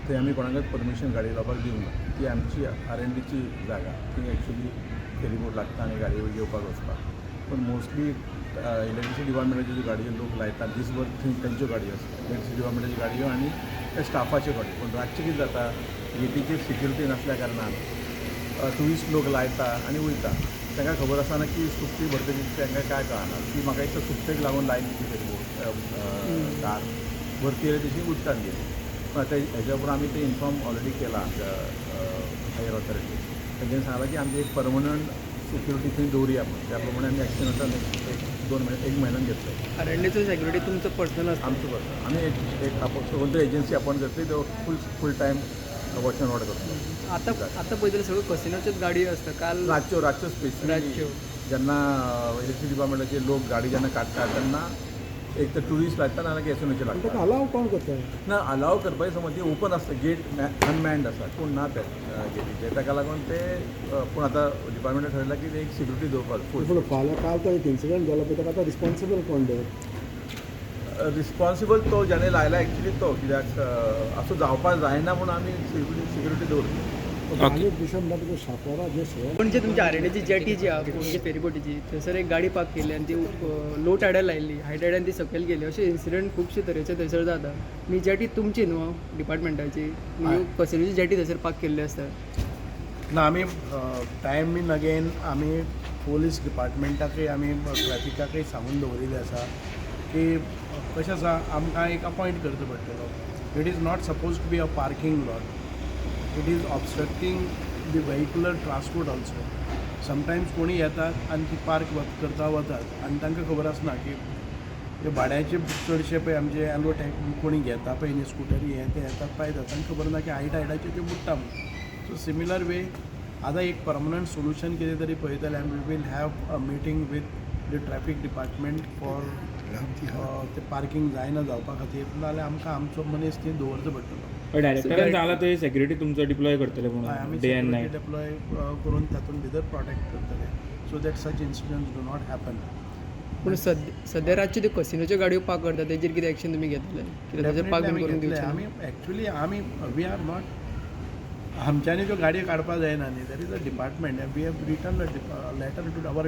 थंय आमी कोणाकच परमिशन गाडी लावपाक दिवंक ना. ती आमची आर एन डीची जागा. थंय एक्चुली फेरीबोट लागता आनी गाडयो येवपाक वचपाक. पूण मोस्टली इलेक्ट्रिसिटी डिपार्टमेंटाच्यो ज्यो गाडयो लोक लायतात, दीसभर थंय तेंच्यो गाडयो आसता, इलेक्ट्रिसिटी डिपार्टमेंटाच्यो गाडयो आनी त्या स्टाफाच्यो गाडयो. पूण रातचें कितें जाता, गेटीचेर सिक्युरिटी नासल्या कारणान ट्युरिस्ट लोक लायता आनी वयता. तांकां खबर आसना की सुकती भरतकीर तांकां कांय कळना. ती म्हाका दिसता सुकतेक लागून लायली ती फेरीबोट कार भरती येयली तशी उदकान गेली. पूण आतां हेज्या उपरांत आमी ते इन्फॉर्म ऑलरेडी केला आमच्या हायर ऑथॉरिटी. तेंच्यांनी सांगलां की आमची एक परमनंट सिक्युरिटी थंय दवरुया म्हणून. त्या प्रमाणे आमी एक्शन आतां नेक्स्ट एक 2 म्हयने, एक म्हयन्यान घेतले. आर एन डीचो सेक्युरिटी तुमचो पर्सनल आसता? आमचो पर्सनल. आमी एक एक कोण तरी एजन्सी अपॉयंट करतली, तो full time watch and ward करतलो. आतां आतां पळयत जाल्यार सगळ्यो कसिनोच्योच गाडयो आसता काल. रातच्यो, रातच्यो स्पेसिफिकली. रातच्यो. जेन्ना इलेक्ट्रिसिटी डिपार्टमेंटाचे लोक गाडी जेन्ना काडटा, तेन्ना एक तर ट्युरिस्ट लागता, नाजाल्यार कॅसिनोचे ताका लागता. अलाव कोण करता? ना, अलाव करपाची समज ती ओपन आसता, गेट अनमॅन्ड आसा, कोण ना त्या गेटीचेर. ताका लागून ते पूण आतां डिपार्टमेंटान ठरयलां की ते एक सिक्युरिटी दवरपाक फूल. पूण फाल्यां काल तो एक इन्सिडंट जालो पळय, ताका आतां रिस्पॉन्सिबल कोण ते? रिस्पॉन्सिबल तो ज्याने लायला एक्चुली तो, कित्याक असो जावपाक जायना म्हणून आमी सिक्युरिटी दवरली. आनी दुसरें म्हणल्यार तुका शापोरा जे शहर पणजे तुमच्या आर एन डीची जेटी जी आहा, पणजे फेरीबोटीची, थंयसर एक गाडी पार्क केल्ली आनी ती लो टायडार लायिल्ली, हाय टायडान ती सकयल गेली. अशे इन्सिडंट खुबशे तरेचे थंयसर जाता. आनी जेटी तुमची न्हू डिपार्टमेंटाची, कसिनोची जेटी थंयसर पार्क केल्ली आसता. ना, आमी टायम बीन अगेन आमी पोलीस डिपार्टमेंटाकय, आमी ट्रॅफिकाकय सांगून दवरिल्लें आसा की कशें आसा, आमकां एक अपॉयंट करचो पडटलो. It is not suppose to be a parking lot. It is obstructing the vehicular transport also. Sometimes कोणी येतात आनी ती पार्क करता वतात आनी तांकां खबर आसना की ते भाड्याचे चडशे पळय आमचे एलो टॅक्स कोणी घेता पळय न्ही, स्कुटरी हें तें येतात पायतात, तांकां खबर ना की हाय टायडाचेर त्यो बुडटा म्हणून. सो सिमिलर वे आतां एक परमनंट सोल्युशन कितें तरी पळयतले आनी we will have a meeting with the traffic department for ते पार्कींग जायना जावपा खातीर. नाजाल्यार आमकां आमचो मनीस थंय दवरचो पडटलो. डायरेक्टरान सांगलां थंय सेक्युरिटी तुमचो डिप्लॉय करतले हय, म्हणून आमी डे अँड नायट. डिप्लॉय करून तातूंत भितर प्रोटेक्ट करतले so that such incidents do not happen. पूण सद्या रातच्यो त्यो कसिनोच्यो गाडयो पार्क करता, तेजेर कितें एक्शन तुमी घेतले? कित्याक थंयसर पार्क आमी करून घेतले. दिवचें ना. आमी एक्चुली आमी we are not, आमच्यांनी त्यो गाडयो काडपाक जायना न्ही. There is a department. We have written a letter to our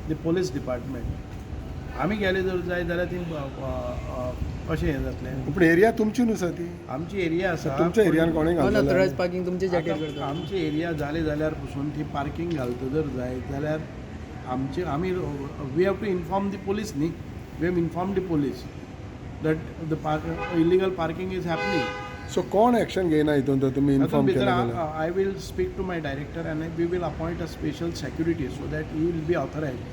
the police department. आमी गेले जर जाय जाल्यार ती कशें हें जातलें? पूण एरिया तुमची न्हू सर ती? आमची एरिया आसा. तुमच्या एरियान कोणें अनऑथरायज घातलें? पार्किंग तुमच्या जेटीर आतां करता. आमची एरिया जाली जाल्यार पसून ती पार्कींग घालता जर जायत जाल्यार आमचे आमी we have to inform the police न्ही. We have inform the police that the park illegal parking is happening. So कोण एक्शन घेयना हितून तर तुमी तातूंत इन्फॉर्म भितर केलें जाल्यार? I will speak to my director and we will appoint a special security so that he will be authorise.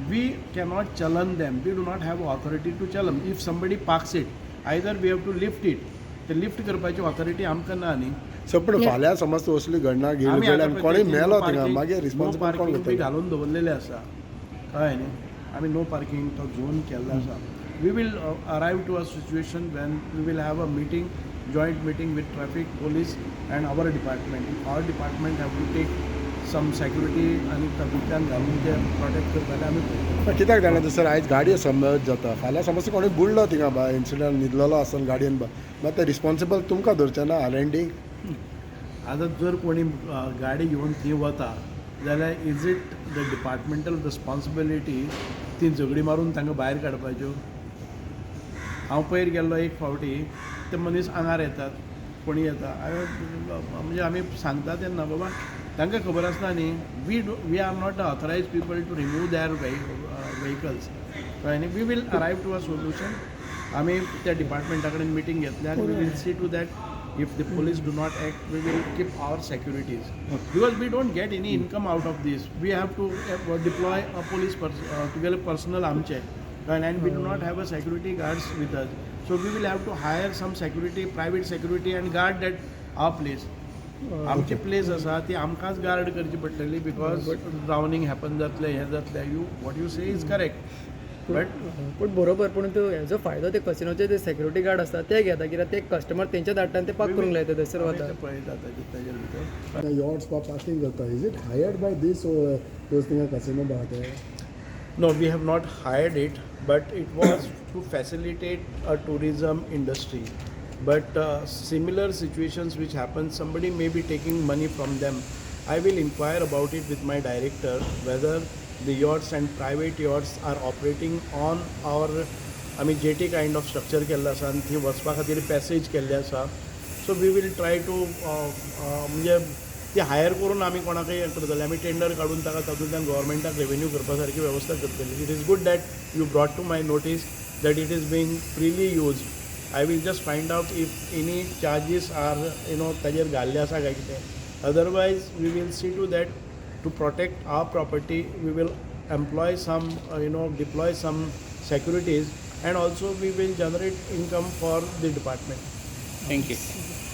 We cannot challan them. We do not have authority to challan. If somebody parks it, either we have to lift it. ते lift करपाची authority आमकां ना न्ही. So पूण फाल्यां समज असली घडणा आमी घडली आतां आनी कोणूय पळय मेलो नो थिंगा, पार्किंग, मागीर नो रिस्पॉन्सिबल कोण पार्किंग बी करतलो? घालून दवरलेले आसा, कळ्ळें न्ही. आमी नो पार्किंग तो झोन केल्लो आसा. We will arrive to a situation when we will have a meeting, joint meeting with traffic police and our department. Our department have to take some security आनी तातूंतल्यान घालून ते प्रोटेक्ट करताले आमी पळयतले. कित्याक जाणा तर सर, आयज गाडयो समज जाता, फाल्यां समज कोणूय बुडलो थिंगा बा इन्सिडंट, न्हिदलेलो आसत गाडयेन बा, मागीर ते रिस्पॉन्सिबल तुमकां धरचें ना आर एन डी? आतां जर कोणी गाडी घेवन थंय वता जाल्यार is it the departmental responsibility ती झगडी मारून तांकां भायर काडपाच्यो? हांव पयर गेल्लो एक फावटी, ते मनीस आंगार येतात, कोणी येता. हांवें म्हणजे आमी सांगता तेन्ना बाबा तांकां खबर आसना न्ही. We are not the authorise people to remove there vehicles, कळ्ळें न्ही. We will arrive to a solution. आमी त्या डिपार्टमेंटा कडेन मिटींग घेतली आनी we will see to that. If the police do not act, we will keep our securities because we don't get any income out of this. We have to deploy a police तुगेले personal आमचे, and we do not have a security guards with us, so we will have to hire some security, private security, and guard that our place. आमची place आसा ती आमकांच guard करची पडटली because drowning happen जातलें, हें जातलें. You what you say is correct, but पूण बरोबर, पूण तो हेजो फायदो ते कसिनोचे ते सेक्युरिटी गार्ड आसता ते घेता, कित्याक ते कस्टमर तेंच्याच धाडटा आनी ते पार्क करूंक लायता, थंयसर वता. पळयता ताजेर भितर. यॉट्स बा पार्किंग करता, is it hired by this those थिंगा कसिनो बा ते? No, we have not hired it, but it was to facilitate a tourism industry. But similar situations which happen, somebody may be taking money from them. I will inquire about it with my director whether the yachts and private yachts are operating on our, आमी jetty kind of structure केल्लो आसा आनी थंय वचपा खातीर passage केल्ले आसा. So we will try to, म्हणजे ती हायर करून आमी कोणाकय हें करतले, आमी टेंडर काडून ताका तातूंतल्यान गोवोरमेंटाक रेवेन्यू करपा सारकी वेवस्था करतली. It is good that you brought to my notice that it is being freely used. I will just find out if any charges are ताजेर घाल्ले आसा काय कितें. Otherwise we will see to that to protect our property we will employ some deploy some securities and also we will generate income for the department. Thank you.